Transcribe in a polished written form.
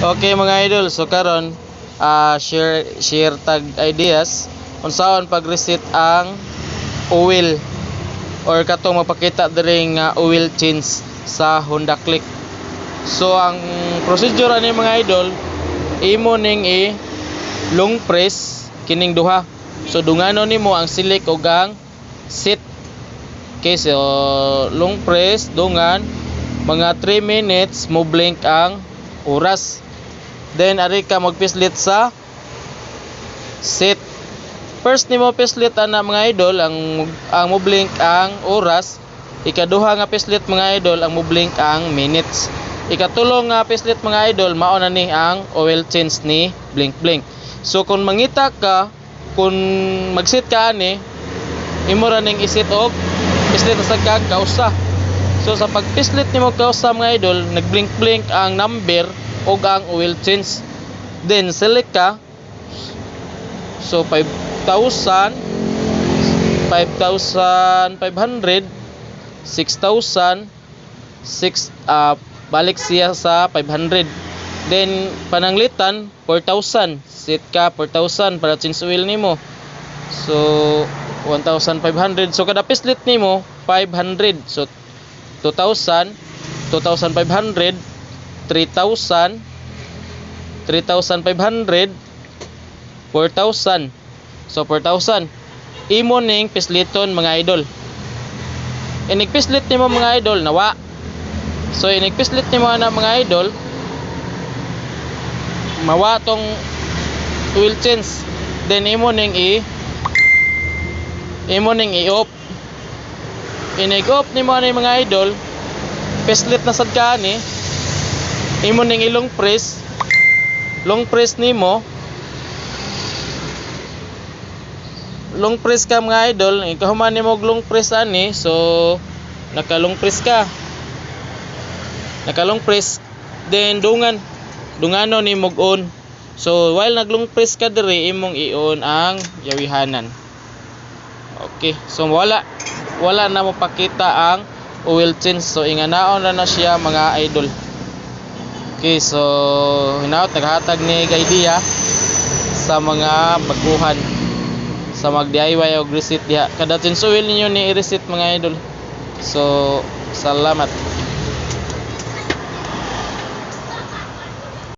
Okay, mga idol, so karon share share tag ideas unsaon pag-reset ang oil or katong mapakita diri nga oil change sa Honda Click. So ang procedure ani, mga idol, imo ning i long press kining duha. So dungano nimo ang select ug ang set. Okay, so long press, dungan mga 3 minutes, mo blink ang oras. Then ari ka magpislit sa set. First nimo pislit ana, mga idol, ang mo blink ang oras. Ikaduha nga pislit, mga idol, ang mo blink ang minutes. Ikatulo nga pislit, mga idol, mao na ni ang oil change ni blink blink. So kung mangita ka, kung mag-set ka ani, imo ra ning iset og pislit sa kag kausa. So sa pagpislit nimo kausa, mga idol, nagblink blink ang number ug ang oil change. Then select ka. So 5,000, 5,500, 6,000, 6, balik siya sa 500. Then pananglitan 4,000, set ka 4,000 para change oil nimo. So 1,500. So kada pislit nimo 500. So 2,000, 2,500, 3,000, 3,500, 4,000. So 4,000. Imo ning pisliton, mga idol. Inig pislit nimo, mga idol, nawa. So inig pislit nimo ana, mga idol, mawa tong oil change. Then imo ning i-off. Inig off nimo ani, mga idol, pislit na sad ka ani. Imo ning i-long press. Long press nimo. Long press ka, mga idol, ikahuman nimo og long press ani, so naka long press ka. Naka long press, then dungan dungano nimo og on. So while nag long press ka diri, imong i-on ang yawihanan. Okay, so wala wala na mo pakita ang oil change. So inganaon na na siya, mga idol. Okay, so hinaot naghatag ni idea sa mga baguhan sa mag DIY og reset diha. Kada change oil ninyo ni i-reset, mga idol. So salamat.